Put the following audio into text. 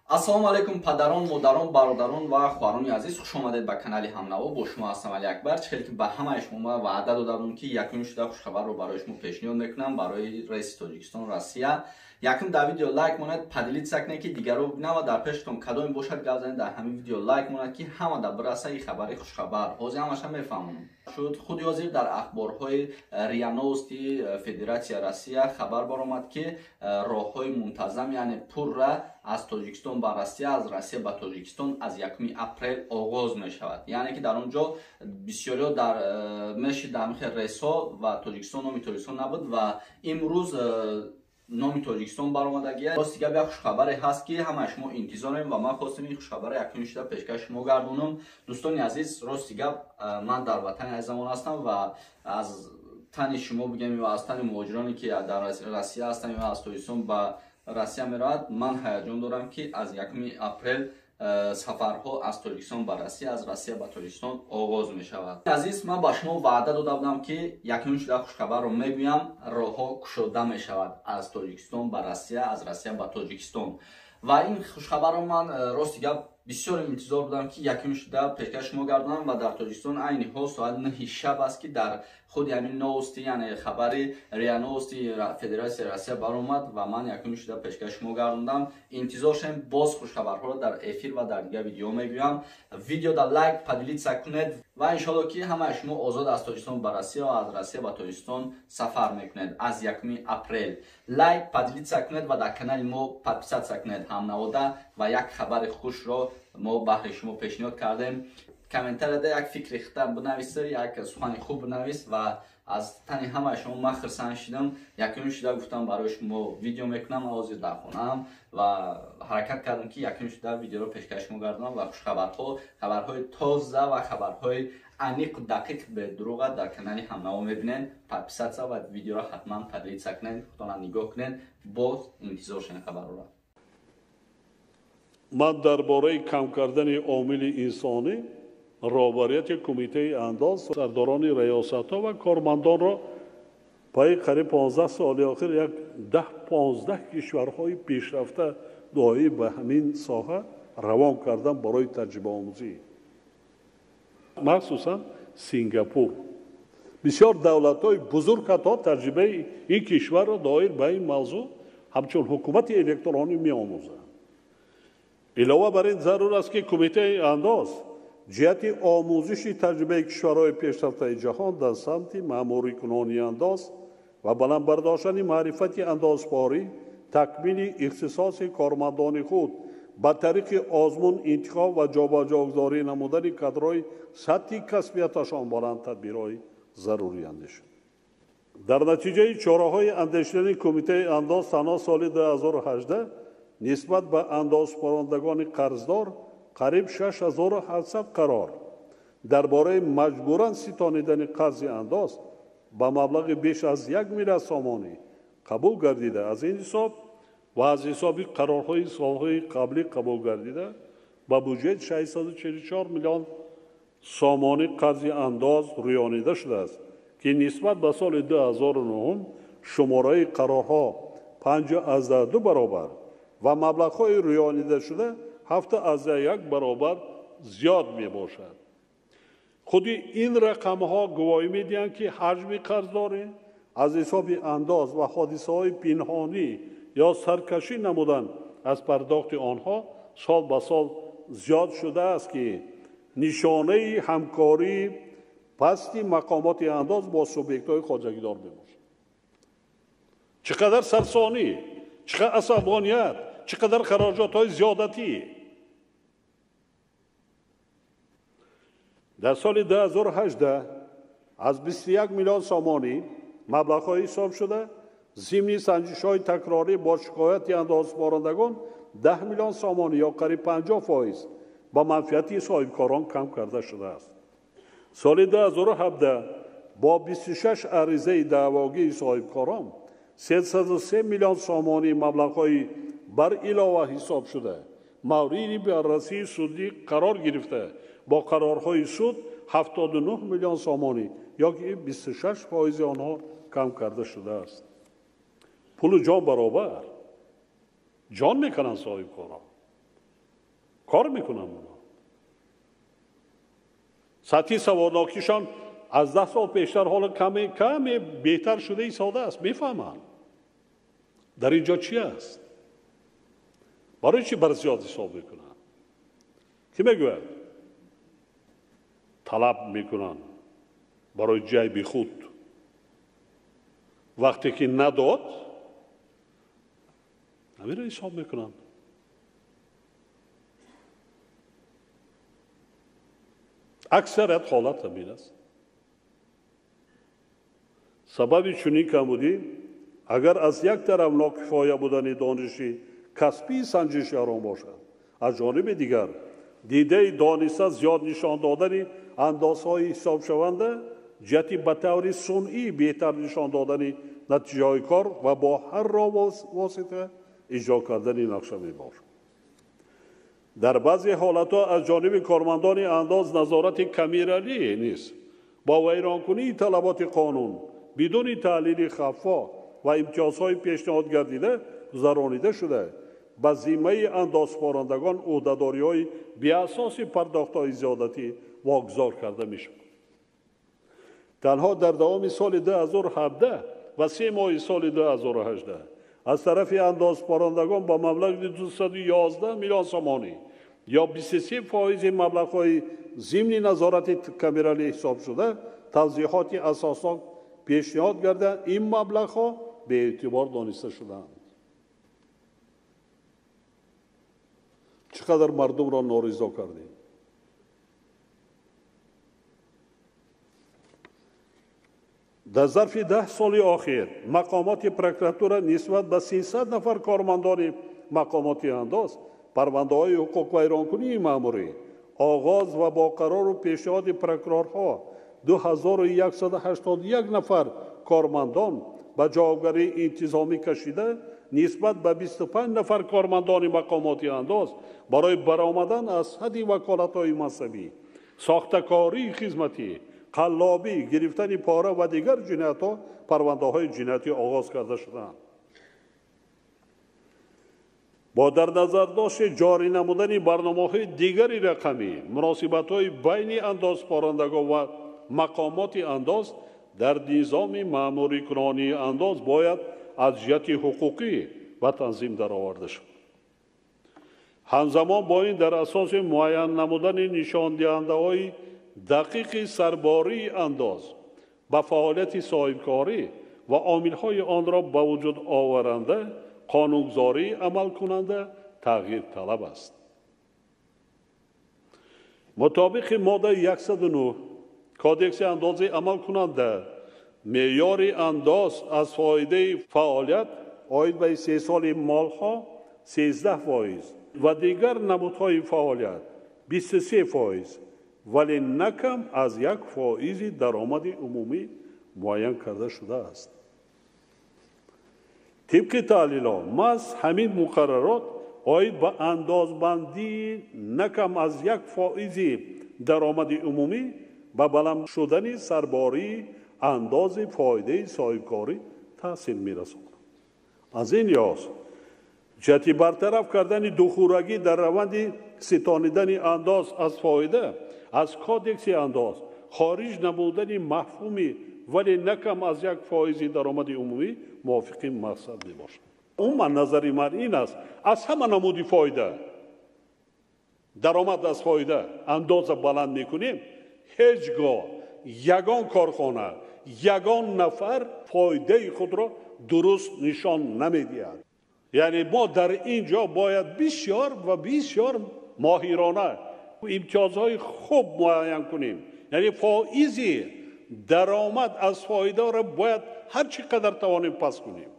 Ассалому алайкум, падарон, модарон, бародарон ва хоҳарони азиз, хуш омадед ба канали Ҳамнаво. Бо шумо ҳастам Али Акбар. Чӣ хеле ки ба ҳамаи шумо ваъда дода будам, ки якум шуда хушхабарро барои шумо пешниҳод мекунам барои рейси Тоҷикистон Россия. Якум дар видео лайк монед, поделиться кунед, ки дигарро бибинанд ва дар пештон кадоме бошад гап занед, дар ҳамин видео лайк монед, ки ҳама дар бираса ин хабари хушхабар. Ҳозир ҳамаша мефаҳмонам. Шуд худи ҳозир дар ахборҳои РИА Новости Федератсия Россия хабар баромад, ки роҳҳои мунтазам, яъне пурра аз Тоҷикистон ба Россия, аз Россия ба Тоҷикистон аз 1 апрел оғоз мешавад. Яъне ки дар он ҷо бисёриҳо дар мешид дар ҳамин рейсҳо ва Тоҷикистон, номи Тоҷикистон набуд ва имрӯз номи Тоҷикистон баромадагия. Рости гап, як хушхабаре ҳаст, ки ҳамаи шумо интизорем ва ман хостем ин хушхабаро якум шуда пешкаш шумо гардонам. Дӯстони азиз, рости гап, ман дар ватани азизамон ҳастам ва аз тани шумо бигем ё аз тани муҳоҷироне, ки дар Россия ҳастанд ё аз Тоҷикистон ба Россия меравад, ман ҳаяҷон дорам, ки аз 1 апрел сафарҳо аз Тоҷикистон ба Россия, аз Россия ба Тоҷикистон оғоз мешавад. Азиз, ман ба шумо ваъда дода будам, ки якум шуда хушхабарро мегӯям: роҳҳо кушода мешавад аз Тоҷикистон ба Россия, аз Россия ба Тоҷикистон. Ва ин хушхабарро ман, рости гап, бисёр интизор будам, ки якум шуда пешкаш шумо гардонам. Ва дар Тоҷикистон айни ҳол соат 9 шаб аст, ки дар худи ҳамин новости, яъне хабари РИА Новости Федератсияи Россия баромад ва ман якум шуда пешкаш шумо гардондам. Интизор шавем, боз хушхабарҳоро дар эфир ва дар дигар видео мегӯям. Видеода лайк, поделиться кунед ва иншоалло, ки ҳамаи шумо озод аз Тоҷикистон ба Россия ва аз Россия ба Тоҷикистон сафар мекунед аз 1 апрел. Лайк, поделиться кунед ва дар канали мо подписаться кунед, Ҳамнавода. Ва як хабари хушро мо баҳри шумо пешниҳод кардем. Комментарияда як фикри хита бинависа, як сухани хуб бинавис. Ва аз тани ҳамаи шумо ман хурсанд шидам. Якум шуда гуфтам, барои шумо видео мекунам. Ман ҳозир дар хонаам ва ҳаракат кардам, ки якум шуда видеоро пешкаш шумо гардонам ва хушхабарҳо, хабарҳои тоза ва хабарҳои аниқу дақиқ, бедурӯға дар канали Ҳамнаво мебинед. Подписаться ва видеоро ҳатман поделиться кунед, худтона нигоҳ кунед, боз интизор шавед хабарҳоро. Ман дар бораи кам кардани омили инсонӣ роҳбарияти кумитаи андоз, сардорони раёсатҳо ва кормандонро пайи қариб 15 соли охир як 10-15 кишварҳои пешрафта доир ба ҳамин соҳа равон кардам барои таҷрибаомӯзӣ, махсусан Сингапур. Бисёр давлатҳои бузург ҳатто таҷрибаи ин кишварро доир ба ин мавзӯъ ҳамчун ҳукумати электронӣ меомӯзанд. Илова бар ин, зарур аст, ки кумитаи андоз ҷиҳати омӯзиши таҷрибаи кишварҳои пешрафтаи ҷаҳон дар самти маъмурикунонии андоз ва баланд бардоштани маърифати андозпорӣ, такмили ихтисоси кормандони худ ба тариқи озмун интихоб ва ҷобаҷогузорӣ намудани кадрҳои сатҳи касбияташон баланд тадбирҳои зарурӣ андешид. Дар натиҷаи чораҳои андешидани кумитаи андоз танҳо соли 2018 нисбат ба андозпорандагони қарздор қариб 6700 қарор дар бораи маҷбуран ситонидани қарзи андоз ба маблағи беш аз 1 миллиард сомонӣ қабул гардида, аз ин ҳисоб ва аз ҳисоби қарорҳои солҳои қаблӣ қабул гардида, ба буҷет 644 миллион сомонӣ қарзи андоз рӯёнида шудааст, ки нисбат ба соли 2009 шумораи қарорҳо 5,2 баробар ва маблағҳои рӯёнидашуда 7,1 баробар зиёд мебошад. Худи ин рақамҳо гувоҳӣ медиҳанд, ки ҳаҷми қарздорӣ аз ҳисоби андоз ва ҳодисаҳои пинҳонӣ ё саркашӣ намудан аз пардохти онҳо сол ба сол зиёд шудааст, ки нишонаи ҳамкории пасти мақомоти андоз бо субъектҳои хоҷагидор мебошад. Чӣ қадар сарсонӣ, чӣ қадар асабоният, чӣ қадар хароҷотҳои зиёдатӣ! Дар соли 2018 аз 21 миллион сомонӣ маблағҳои ҳисоб шуда, зимни санҷишҳои такрорӣ бо шикояти андозсупорандагон 10 миллион сомонӣ ё қариб 50% ба манфиати соҳибкорон кам карда шудааст. Соли 2017 бо 26 аризаи даъвогии соҳибкорон 303 миллион сомонӣ маблағҳои бар илова ҳисоб шуда, мавриди баррасии судӣ қарор гирифта, бо қарорҳои суд 79 миллион сомонӣ ё ки 26 фоизи онҳо кам карда шудааст. Пулу ҷон баробар ҷон мекунанд соҳибкорон. Кор мекунанд онҳо. Сатҳи саводнокишон аз 10 сол пештар ҳоло каме беҳтар шуда истодааст, мефаҳманд. Дар ин ҷо чӣ аст? Барои чӣ бар зиёд ҳисоб мекунанд? Кӣ мегӯяд? Талаб мекунанд барои ҷайби худ. Вақте ки надод, ҳаминро ҳисоб мекунанд. Аксарият ҳолат ҳамин аст. Сабаби чунин камбудӣ агар аз як тараф нокифоя будани дониши касбии санҷишгарон бошад, аз ҷониби дигар дидаи дониста зиёд нишон додани андозҳои ҳисобшаванда ҷиҳати ба таври сунъӣ беҳтар нишон додани натиҷаҳои кор ва бо ҳар роҳ восита иҷро кардани нақша мебошад. Дар баъзе ҳолатҳо аз ҷониби кормандони андоз назорати камералӣ низ бо вайронкунии талаботи қонун бидуни таҳлили хаффо ва имтиёзҳои пешниҳод гардида гузаронида шуда, ба зиммаи андозсупорандагон ӯҳдадориҳои беасоси пардохтҳои зиёдатӣ вогузор карда мешавад. Танҳо дар давоми соли 2017 ва 3 моҳи соли 2018 аз тарафи андозсупорандагон ба маблағи 211 миллион сомонӣ ё 23% маблағҳои зимни назорати камералӣ ҳисобшуда тавзеҳоти асоснок пешниҳод гардида, ин маблағҳо беэътибор дониста шудаанд. Чӣ қадар мардумро норизо кардем? Дар зарфи 10 соли охир мақомоти прокуратура нисбат ба 300 нафар кормандони мақомоти андоз парвандаҳои ҳуқуқвайронкунии маъмурӣ оғоз ва бо қарору пешниҳоди прокурорҳо 2181 нафар кормандон ба ҷавобгарии интизомӣ кашида, нисбат ба 25 нафар кормандони мақомоти андоз барои баромадан аз ҳадди ваколатҳои мансабӣ, сохтакории хизматӣ, қаллобӣ, гирифтани пора ва дигар ҷиноятҳо парвандаҳои ҷиноятӣ оғоз карда шудаанд. Бо дар назардошти ҷорӣ намудани барномаҳои дигари рақамӣ, муносибатҳои байни андозсупорандагон ва мақомоти андоз дар низоми маъмурикунонии андоз бояд аз ҷиҳати ҳуқуқӣ ба танзим дароварда шавад. Ҳамзамон бо ин дар асоси муайян намудани нишондиҳандаҳои дақиқи сарбории андоз ба фаъолияти соҳибкорӣ ва омилҳои онро ба вуҷуд оваранда қонунгузории амалкунанда тағйир талаб аст. Мутобиқи моддаи 109 Кодекси андози амалкунанда меъёри андоз аз фоидаи фаъолият оид ба истеҳсоли молҳо 13% ва дигар намудҳои фаъолият 23%, вале на кам аз 1% даромади умумӣ муайян карда шудааст. Тибқи таҳлилҳо маҳз ҳамин муқаррарот оид ба андозбандии на кам аз 1% даромади умумӣ ба баланд шудани сарбории андози фоидаи соҳибкорӣ таъсир мерасонад. Аз ин лиҳоз ҷиҳати бартараф кардани духӯрагӣ дар раванди ситонидани андоз аз фоида аз кодекси андоз хориҷ намудани мафҳуми вале на кам аз 1% даромади умумӣ мувофиқи мақсад мебошад. Умуман назари ман ин аст, аз ҳама намуди фоида даромад аз фоида андоза баланд мекунем, ҳеҷ гоҳ ягон корхона, ягон нафар фоидаи худро дуруст нишон намедиҳад. Яъне мо дар ин ҷо бояд бисёр ва бисёр моҳирона имтиёзҳои хуб муайян кунем. Яъне фоизи даромад аз фоидаро бояд ҳар чӣ қадар тавонем паст кунем.